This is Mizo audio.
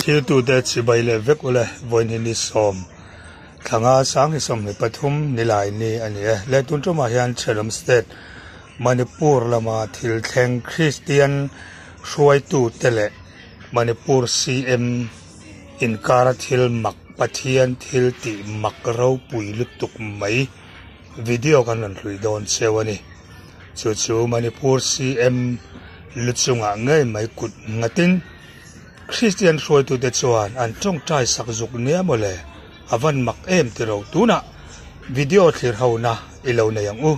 Thiltute chibai leh vek ule vawiin ni sawm thlanga sanghi 23 nilai ni a ni e. Le tun tumah hian Thenawm State Manipur lama thil thleng Kristian hruaitute leh Manipur CM inkara thil mak Pathian thil tih mak ropui lutuk mai video kan rawn hlui dawn cheu a ni. Chu chu Manipur CM lu chungah ngei mai kut nghatin Kristian hruaitute chuan an tawngtai sak zuk nia mawle, a van mak em ti ro tunah video thlir hona i lo nei ang u.